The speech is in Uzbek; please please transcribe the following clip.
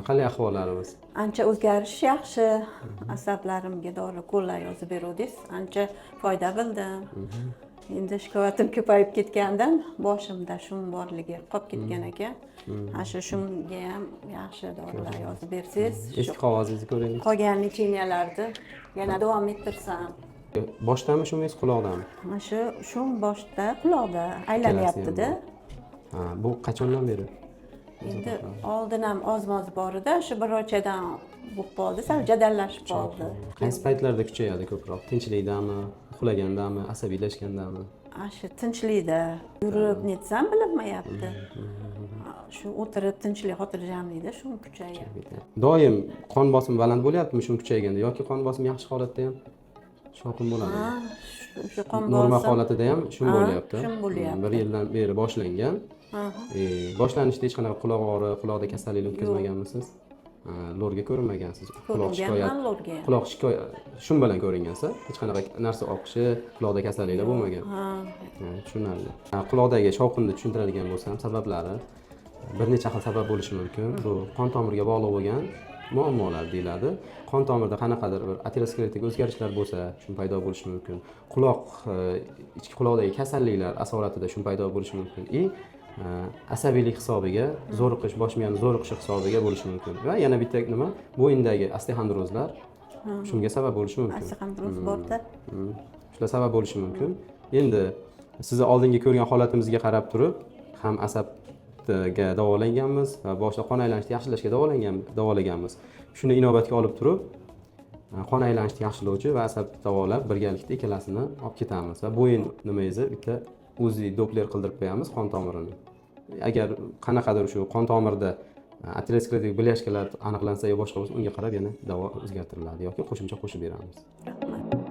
Qalay ahvollarimiz? Ancha o'zgarish yaxshi. Asablarimga dori ukollar yozib beruvdingiz. Ancha foyda bildim. Endi shikoyatim ko'payib ketgandan boshimda shum borligi qolib ketgan ekan. Ana shu shumga ham yaxshi dorilar yozib bersangiz, shu Eski qog'ozingizni ko'raylik. qolgan лечения larni yana davom ettirsam. Boshdami shumingiz, quloqdami? Mana shu shum boshda, quloqda aylanyapti-da. Ha, bu qachondan beri? Endi oldin ham oz-moz bor edi, shu bir oychadan bo'lib qoldi, sal jadallashib qoldi. Qaysi paytlarda kuchayadi ko'proq? Tinchlikdami, uxlagandami, asabiylashgandami? Ana shu tinchlikda yurib netsam bilinmayapti. Shu o'tirib tinchlik, xotirjamlikda shum kuchayapti. Doim qon bosimi baland bo'lyaptimi shum kuchayganda yoki qon bosimi yaxshi holatda ham shovqin bo'ladimi? Ha, shu qon Normal bosim holatida ham shum Ha, bo'lyapti. Shum bo'lyapti. Bir yildan beri boshlangan. Boshlanishda hech qanaqa quloq og'riq, quloqda kasalliklar o'tkazmaganmisiz? Ha, lorga ko'rinmagansiz? Quloq shikoyat Ko'ringanman lorga ham. Quloq shikoyat shum bilan ko'ringansiz, hech qanaqa narsa oqishi, quloqda kasalliklar bo'lmagan. Ha. Ha, tushunarli. Ha, quloqdagi shovqinni tushuntiradigan bo'lsam, sabablari bir necha xil sabab bo'lishi mumkin. Bu qon tomirga bog'liq bo'lgan muammolar deyiladi. Qon tomirda qanaqadir bir aterosklerotik o'zgarishlar bo'lsa, shum paydo bo'lishi mumkin. Quloq ichki quloqdagi kasalliklar asoratida shum paydo bo'lishi mumkin и asabiylik hisobiga, zo'riqish, bosh miyani zo'riqishi hisobiga bo'lishi mumkin. Va yana bitta nima, bo'yindagi osteoxondrozlar shunga sabab bo'lishi mumkin. Osteoxondroz borda. Shular sabab bo'lishi mumkin. Endi sizni oldingi ko'rgan holatimizga qarab turib ham asabga davolanganmiz va boshda qon aylanishni yaxshilashga davolaganmiz. Shuni inobatga olib turib, qon aylanishni yaxshilovchi va asab davolab birgalikda ikkalasini olib ketamiz va bo'yin nimangizni bitta УЗИ Doppler qildirib qo'yamiz qon tomirini. Agar qanaqadir shu qon tomirida aterosklerotik бляшка lar aniqlansa yo boshqa bo'lsa, unga qarab yana davo o'zgartiriladi yoki qo'shimcha qo'shib beramiz. Rahmat.